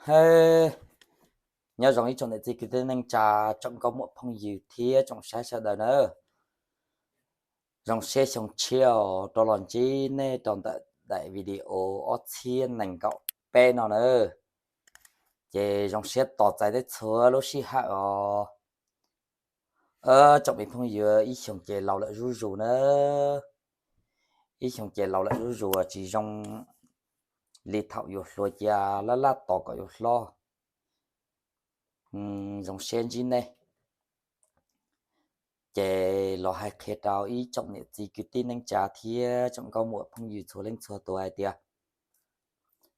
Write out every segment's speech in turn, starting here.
He, nyob zoo ib tsoom niam txiv kwv tij neej tsa, tsoom nkauj muam phooj ywg thiab tsoom saib sawv daws na. Zoo siab xyoo tshiab os, rov los ntsib nej rau ntawm daim video ob txhiab nees nkaum peb no na. Ces zoo siab tos txais tej txhua lub sij hawm os. Tsoom me phooj ywg, ib xyoos ces laus lawm zuj zus na. Ib xyoos ces laus lawm zuj zus tsis zoo li thaum yus hluas cia laj laj tos kom yus hlob. Zoo siab ntsib nej. Ces los hais qhia rau ib tsoom niam txiv kwv tij neej tsa thiab tsoom nkauj muam phooj ywg txhua leej txhua tus hais tias,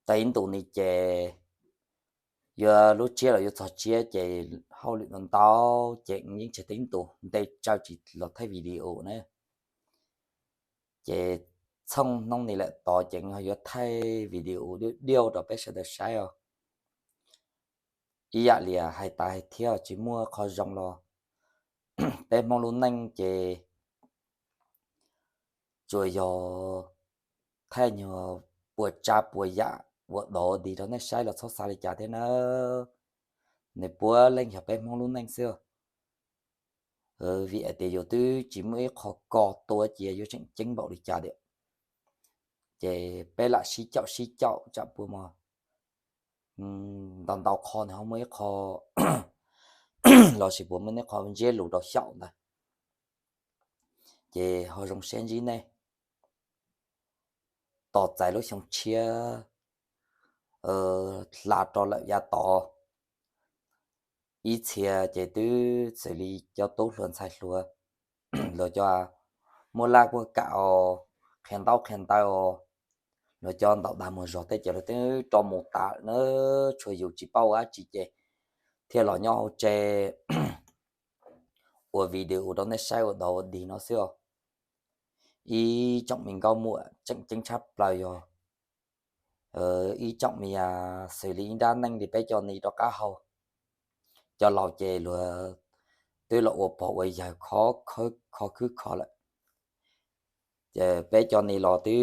tau ib ntus ni ces yuav lub tsiab los yuav txog tsiab ces hauj lwm ntau ntau ces yeej tsis tau ib ntus nte tsawv tsis los thaij video na. Ces txhooj hnub ni lawm tod ces ho yuav thaij video diau diau rau peb sawv daws saib os. Ib yam li hais tas hais thiab tsis muaj qho zoo los peb Hmoob lub neej ces tsuas yog thaij nyuag puas tsav puas yam ua dog dig rau nej saib los txhob xav li cas thiab na. Nws puav leej yog peb Hmoob lub neej xwb. Vim hais tias yus twb tsis muaj ib qho koj tuav cia yuav tseem ceeb npaum li cas tiag. Ces peb lam sib caum sib caum tsam puas muaj, ntau ntau qho nws ho muaj ib qho lossis puas muaj ib qho ntsiab lus rau xyaum ntawd. Ces ho zoo siab ntsib nej. Tos txais lub xyoo tshiab hla rau lawm yav tod. Ib txhia ces twb xws li cov tub hluas ntxhais hluas, luag cov muaj laj muaj kam os, qhia ntaub qhia ntawv os, luag cov ntaus dag mus zog tej ces luag twb rov mus tas na, tshuav yus tsis paub ua dab tsi ces thiaj los nyob hauv tsev ua video rau nej saib ua dog ua dig no xwb os. Ib tsoom me nkauj muam, tseem ceeb tshaj plaws yog ib tsoom me xws li ib nrab neej li peb cov ni rov qab hau. Cov laus ces luag twb los ua pog ua yawg kho khwb kho lawm. Ces peb cov ni los twb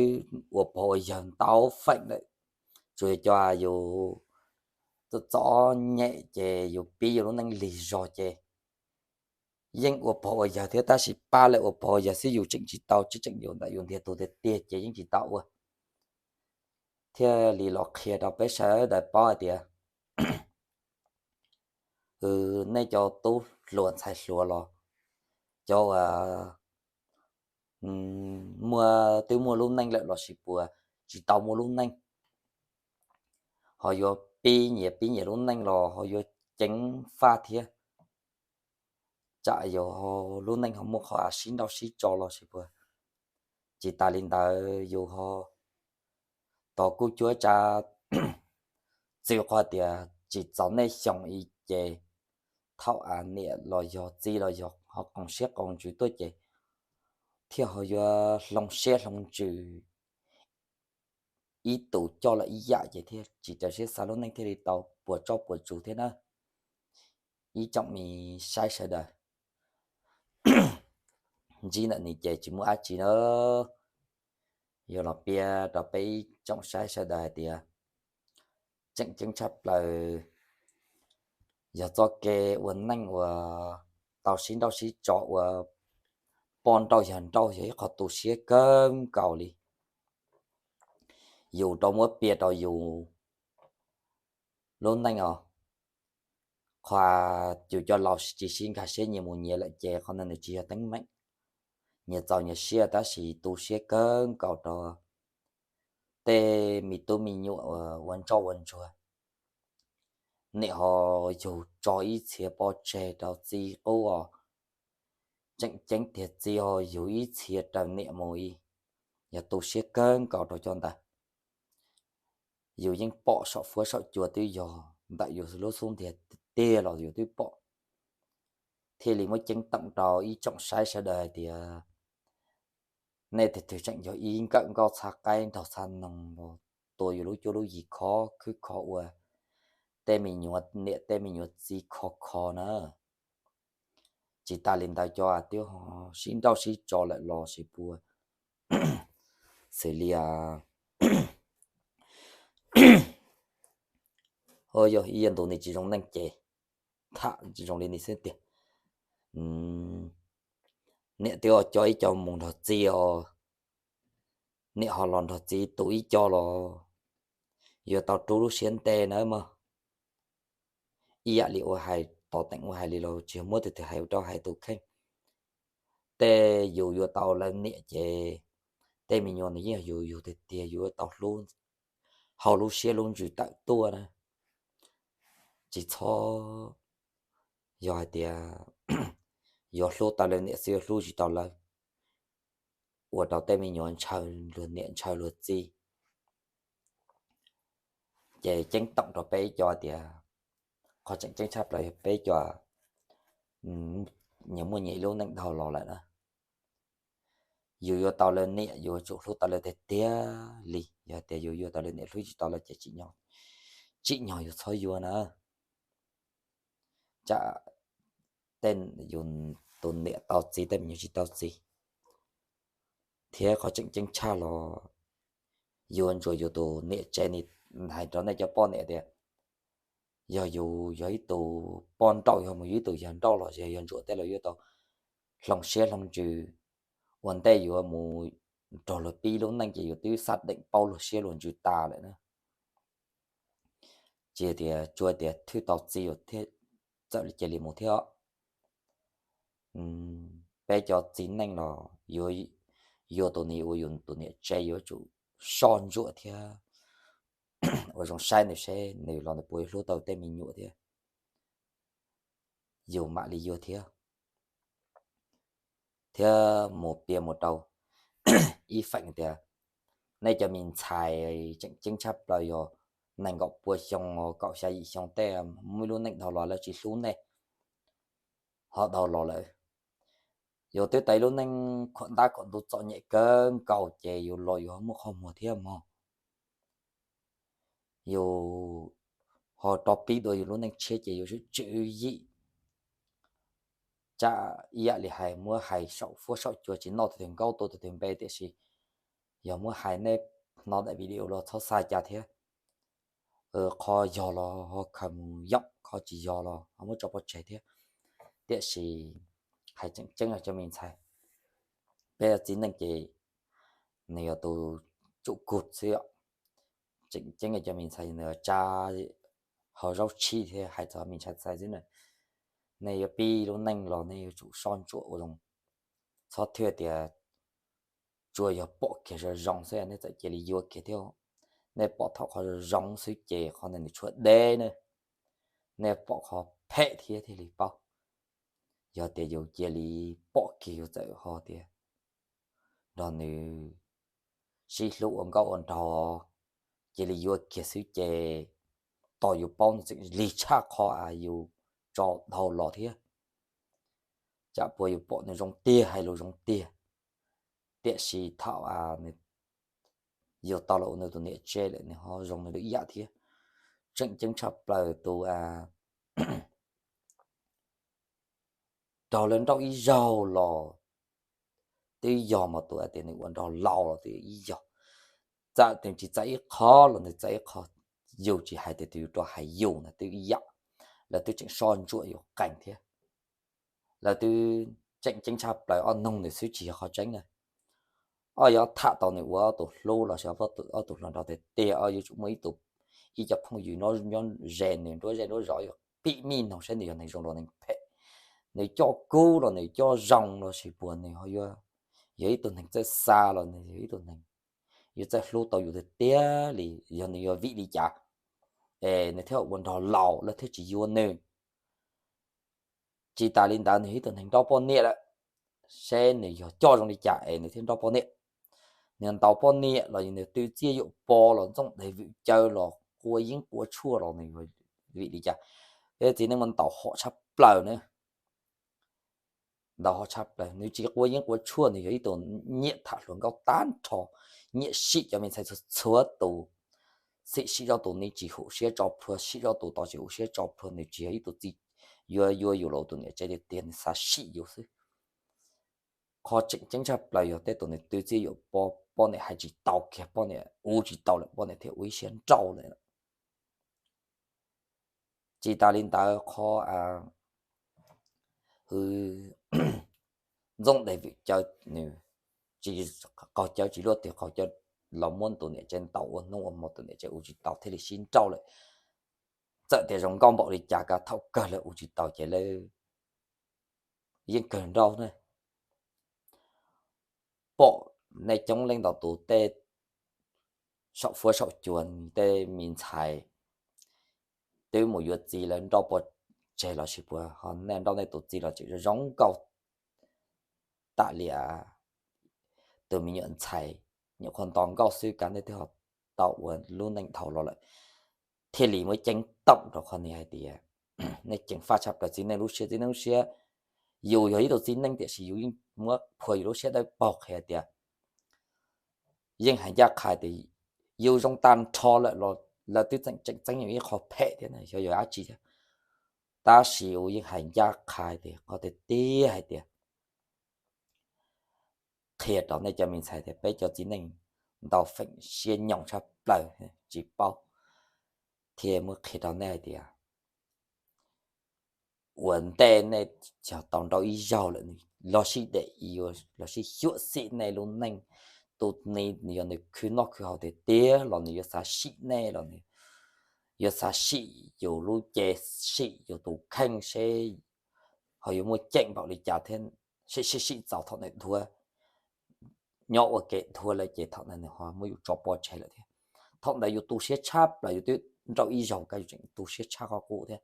ua pog ua yawg ntau feem lawm, tsuas yog cov yus txom nyem ces yus pib yus lub neej lig zog ces yeej ua pog ua yawg thiab, tab sis pab lawv ua pog ua yawg xwb yus tseem tsis tau, tseem yus ntawm yus ntiag tug tiag tiag ces yeej tsis tau ua. Thiaj li los qhia rau peb sawv daws paub hais tias nej cov tub hluas ntxhais hluas los cov uas muaj twb muaj lub neej lawm lossis puas tsis tau muaj lub neej, ho yuav pib nyias pib nyias lub neej los ho yuav ceev faj thiab. Tsam yus lub neej ho muaj qhov sib nrauj sib tso lossis puas. Tsis tas li ntawd yus ho tos kuj cuab tsa txwv qhov tias tsis txaus nej xyoo i ces thaum niam los yog txiv los yog ho qoos siab qoos ntsws tuaj ces thiaj ho yuav hloov siab hloov ntsws ib tus coj los ib yam ces thiaj tsis raws siab xav, lub neej thiaj li tau puas tsaub puas tsuj thiab na. Ib tsoom me saib sawv daws, ntsib ntawm ni ces tsis muaj dab tsi na. Yuav los piav rau peb ib tsoom saib sawv daws hais tias tseem ceeb tshaj plaws yog txoj kev ua neej uas tau sib nrauj sib tso ua poj nrauj yawg nrauj yog ib qho tu siab kawg nkaus li. Yus rau muab piav rau yus lub neej os, qhov yus cov laus tsis sib nkag siab nyias mus nyias lawm ces qhov ntawd nws tsis yog teeb meem, nyias txaus nyias siab tab sis tu siab kawg nkaus rau tej me tub me nyuam ua ntsoj ua ntsuag. Niam ho yug tso ib txhia pov tseg rau txiv qub os. Tseem ceeb tiag txiv ho yug ib txhia raws niam mus i, yog tu siab kawg nkaus rau cov ntawd. Yus yeej pom saum fuab saum cua twb yog ntawm yus lub xub ntiag tiag los yus twb pom. Thiaj li muab ceeb toom rau ib tsoom saib sawv daws hais tias nej twg twg tseem yog ib nkawm nkauj txha qaib nraug txha noog los tua yus lub cuab lub yig khov khwb khov ua tej me nyuam niam tej me nyuam txiv khov kho na. Tsis tas li ntawd cov twb ho sib nrauj sib tso lawm lossis puas, xws li a Yog ib yam ntus nim tsis zoo neej ces tham zoo li nim xwb tiag. Niam twb ho coj ib co mus nrog txiv os, niam ho los nrog txiv tu ib co los yuav tau rub lub siab ntev nawb mog. Ib yam li ua hais tom teem ua hais li los tsis yog muab tus twg hais ua rau hais tus kheej. Tej yus yuav tau lawv niam ces tej me nyuam nws yeej yog yus yug tiag tiag, yus yuav tau hlub, hau lub siab lub ntsws tawm tuaj na. Tsis txhob yog hais tias yuav hlub tau lawv niam xwb yuav hlub tsis tau lawv, ua rau tej me nyuam ntshaw luag niam ntshaw luag txiv. Ces ceeb toom rau peb ib co tias qhov tseem ceeb tshaj plaws yog peb cov nyias muaj nyias ib lub neej dhau los lawm na. Yus yuav tau lawv niam yuav tsum hlub tau lawv tiag tiag li. Yog tias yus yuav tau lawv niam hlub tsis tau lawv ces tsim nyog yus txhob yuav na. Tsam tej yus tus niam tau txiv tej me nyuam tsis tau txiv. Thiab qhov tseem ceeb tshaj los yuav ntsuas yus tus niam tsev ni. Hais rau nej cov poj niam tias yog yus yog ib tus poj nrauj, yog mus yog ib tus yawg nrauj los yog yog ntsuas tej los yuav tau hloov siab hloov ntsws. Ua ntej yuav mus nrog luag pib lub neej ces yus twb xav deem paub luag siab luag ntsws tas lawm na. Tsis tias tsuas tias thwj tau txiv thiab txawm li cia li mus thiab. Peb cov txiv neej los yuav tus nws ua yus tus niam tsev yuav tsum soj ntsuam thiab ua zoo saib nws seb nws los nws puas yuav hlub tau tej me nyuam thiab, yus mam li yuav thiab. Thiab mus piav mus rau ib feem tias nej cov me ntxhais tseem ceeb tshaj plaws yog nees nkaum pua xyoo, kaum xya yim xyoo tej muaj ib lub neej dhau los lawv tsis hlub nej ho dhau los lawm. Yus twb tau ib lub neej khuam ntab khuam ntuj txom nyem kawg nkaus ces yus los yus ho muaj qhov muag thiab mog. Yus ho rov pib dua yus lub neej tshiab ces yus tswv yim. Tsam ib yam li hais muab hais saum fuab saum cua tsis noj tus twg nkaub tua tus twg npe, tiam sis yog muab hais nej hnov daim video los txhob xav cas thiab. Qhov yog los ho khaws mus yoom, qhov tsis yog los ho muab tso pov tseg thiab. Tiam sis hais tseem ceeb cov me ntxhais, peb txiv neej ces nws yog tus tsum kug xwb. Tseem ceeb cov me ntxhais nws tsa ho zaub tshib thiab hais txog me ntxhais xwb na. Nej yuav pib lub neej los nej yuav tsum soj ntsuam ua zoo, txhob thiaj tias tsuas yog pom kiag zoo zoo xwb nej txawm cia li yuav kiag thiab. Nej pom thaum qhov zoo zoo xwb ces qhov ntawd nws tshuav deb na. Nej pom qhov phem thiab thiaj li paub. Yog tias yus cia li pom kiag yus txawm ho tias nrog nws sib hlub ua nkauj ua nraug, cia li yuav kiag xwb ces tos yus paub nws tseem lig tshaj qhov uas yus tso dhau los thiab. Tsam puas yus pom nws zoo tiag hais lus zoo tiag, tiam sis thaum yus tau los ua nws tus niam tsev lawm nws ho zoo nws lub ib yam thiab. Tseem ceeb tshaj plaws tus raug lawv nrauj ib zaug los twb yog, mas tus hais tias nws ua nrog laus los twb ib yog. Txawm nws tsis txais ib qho los nws txais ib qho, yus tsis hais tias tus yus rov hais yus na twb ib yam. Lawv twb tseem soj ntsuam yus qees thiab. Lawv twb tseem ceeb tshaj plaws ob noog nws xwb tsis yog qhov tseeb na. Ob yuav tham tau nws ua ob tug hlub los sis ob tug hluas nraug tiag tiag, ob yuav tsum muaj ib tug, ib co phooj ywg nyob ze nws nruab zej nruab zos yuav pim mij noog saib nws yog neeg zoo los neeg phem, nws coj kub los nws coj zoo los sis puas nws ho yuav yog ib tug neeg txawj xa los nws yog ib tug neeg yuav txawj hlub tau yus tiag tiag li, yog nws yuav vim li cas es nws thiaj ua nrog laus lawv thiaj tsis yuav nws. Tsis tas li ntawd nws yog ib tug neeg nrauj poj niam lawm, seb nws yog coj zoo li cas es nws thiaj nrauj poj niam. Nws ntaus poj niam los nws twv txiaj yuam pov los ntxooj deg vwm caw los qua yeeb qua tshuaj los nws yuav vim li cas? Peb txiv neej mas ntaus hom tshaj plaws na. Ntaus hom tshaj plaws, nws tsis qua yeeb qua tshuaj, nws yog ib tug nyiam tham hluas nkauj tag nrho, nyiam sim cov me ntxhais txhua txhua tus, sim sim zoj tus nws tsis hum siab tso plhuav, sim zoj tus tod tsis hum siab tso plhuav, nws tsis yog ib tug txiv yuav yuav yus los tus niam tsev tiag tiag, nws xav sim yus xwb. Qhov tseem ceeb tshaj plaws yog tej tus nws twv txiaj yuam pov, poj niam hais tsis tau kiag, poj niam ua tsis tau lawm, poj niam thiaj ua ib siab nrauj lawm. Tsis tas li ntawd qhov hwv ntxooj des vwm cawv nws tsis qaug cawv tsis luaj twg qaug cawv los muab tus niam tsev ntaus ua hnub ua hmo tus niam tsev ua tsis tau thiaj li sib nrauj lawm. Txawm tias zoo nkauj npaum li cas koj thaum kawg lawv ua tsis tau ces lawv yeej kawg nrauj na. Pom nej coob leej ntau tus tej saum fuab saum cua tej me ntxhais twb mus yuav txiv lawv nrauj pov tseg los sis puas ho nej nrauj nej tus txiv los tseem zoo nkauj tam li tus me nyuam ntxhais, nyuam qhuav nto nkauj xwb kav nej twb ho tau ua lub neej dhau los lawm. Thiaj li muab ceeb toom rau qhov ni hais tias nej ceev faj tshaj plaws txiv neej lub siab, txiv neej lub siab. Yus yog ib tug txiv neej tiam sis yus yeej muab phua yus lub siab dawb paug qhia tias yeej hais ncaj qha tias yus zoo tag nrho lawm los lawv twb tseem tseem txeeb yus ib qho phem thiab xyov yog dab tsi thiab. Tab sis yus yeej hais ncaj qha tias qhov tiag tiag hais tias qhia rau nej cov me ntxhais tias peb cov txiv neej ntau feem siab nyoos tshaj plaws tsis paub, thiaj muab qhia rau nej hais tias ua ntej nej yog tau nrauj ib zaug lawm los sib dam, los sib xyuam xim nej lub neej. Tus ni yog nws khwv noj khwv haus tiag tiag los nws yuav xav sim nej los nws yuav xav sim yus lub cev, sim yus tus kheej seb ho yuav muaj ceem npaum li cas thiab, sim sim sim txaus thaum ntawd dhuav, nyob ua ke dhuav lawm ces thaum ntawd nws ho muab yus tso pov tseg lawm thiab. Thaum ntawd yus tu siab tshaj plaws, yus twb nrauj ib zaug koj yus tseem tu siab tshaj qhov qub thiab.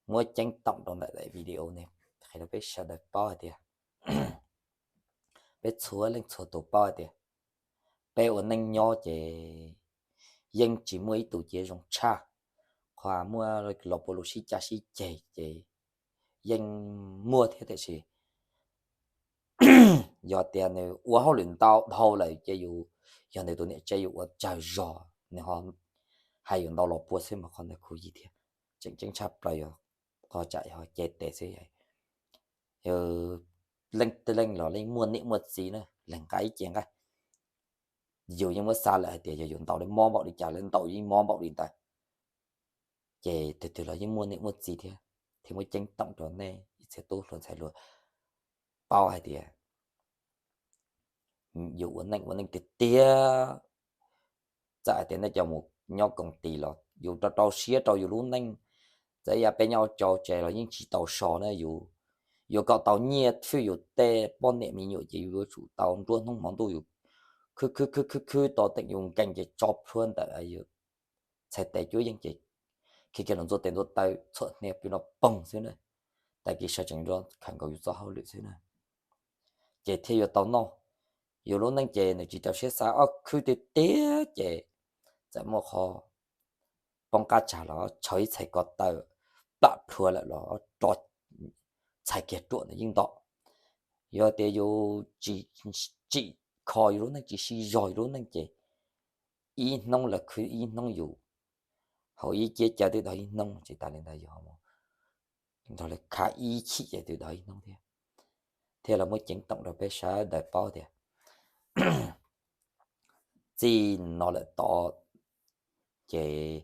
Muab ceeb toom rau ntawm daim video ne, qhia rau peb sawv daws paub hais tias, peb txhua leej txhua tus paub hais tias peb ua neej nyob ces yeej tsis muaj ib tug cia zoo tshaj. Qhov muaj los puav lus sib cav sib ceg ces yeej muaj thiab tiam sis yog tias nws ua hauj lwm ntau dhau lawm ces yus yog nws tus niam tsev yus ua tsawg zog nws ho hais yus ntau los puav xwb mas qhov ntawd khuv yig thiab. Tseem ceeb tshaj plaws yog qhov tsam yog cev tes xwb, leej twg leej los yeej muaj niam muaj txiv na, leeg nqa ib ce nqa. Yus yeej muab xav lawm hais tias yog yus ntaus li mob npaum li cas lawv ntaus yeej mob npaum li ntawd. Ces tus twg los yeej muaj niam muaj txiv thiab. Thiab muab ceeb toom rau nej ib txhia tub hluas ntxhais hluas paub hais tias yus ua neej ua neej tiag tiag, txawm hais tias nej cov mus nyob koom tis los yus rau rau siab rau yus lub neej. Txawm yam peb nyob ua tsau tsev los yeej tsis tau so na, yus yuav kom tau nyiaj fwj yus tej poj niam me nyuam ces yus yuav tsum tau nruab hnub hmo ntuj yus khwb khwb khwb khwb khwb tau teem yus nkees ces tso plhuav ntawm yus txhais tes cuab yeej ces khi kiag los ntxuav tes ntxuav taw txhuam hnia pw no poog xwb na. Tag kis sawv tsees nrog khaws nkaus yus txoj hauj lwm xwb na, ces thiaj yuav tau noj. Yus lub neej ces nws tsis rau siab xav ob khwb tiag tiag ces txawm muaj qhov poob qab tsag los tshau ib txhais ko taw plam plhuav lawm los rov txhais kiag ruam ntawd yeej nto. Yog tias yus tsis tsim kho yus lub neej, tsis siv zog yus lub neej ces ib hnub lawv khwb ib hnub yus, haus ib ciab cawv twb dog ib hnub, tsis tas li ntawd yus nrog lawv khav ib chim ces twb dog ib hnub thiab. Thiab los muab ceeb toom rau peb sawv daws paub tias txij no lawm tod ces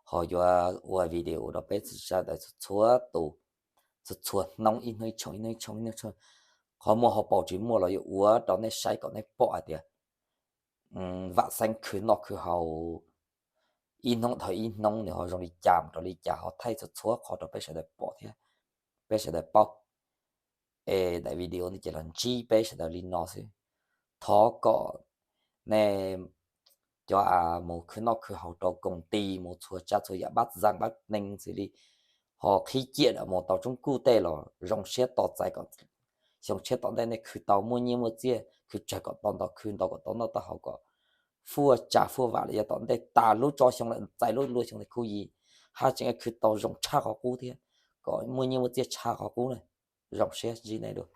ho yuav ua video rau peb sawv daws txhua tus, txhua txhua hnub ib hnub ib tshooj ib hnub ib tshooj ib hnub ib tshooj. Qhov muaj hauv paus tsis muaj los yuav ua rau nej saib kom nej pom hais tias Vam Xeeb khwv noj khwv haus ib hnub dhau ib hnub nws ho zoo li cas mus rau li cas ho thaij txhua txhua qhov rau peb sawv daws pom thiab peb sawv daws paub. Es daim video no ces los ntsib peb sawv daws li no xwb. Thov kom nej cov mus khwv noj khwv haus rau koom ti mus txhua tsav txhua yam pab zaj pab neeg xws li ho qhib ciam mus tau tsoob kuj tej los zoo siab tos txais kom xyoo tshiab tom ntej nej khwv tau muaj nyiaj muaj txiaj, khwv tsawg kom tau ntau, khwv ntau kom tau noj tau haus kom fuaj tsav fuaj vam los yog tom ntej tas lub tso xyoo lawm txais lub luag xyoo ntawd khuv yig haj tseem khwv tau zoo tshaj qhov qub thiab kom muaj nyiaj muaj txiaj tshaj qhov qub na. Zoo siab ntsib nej dua.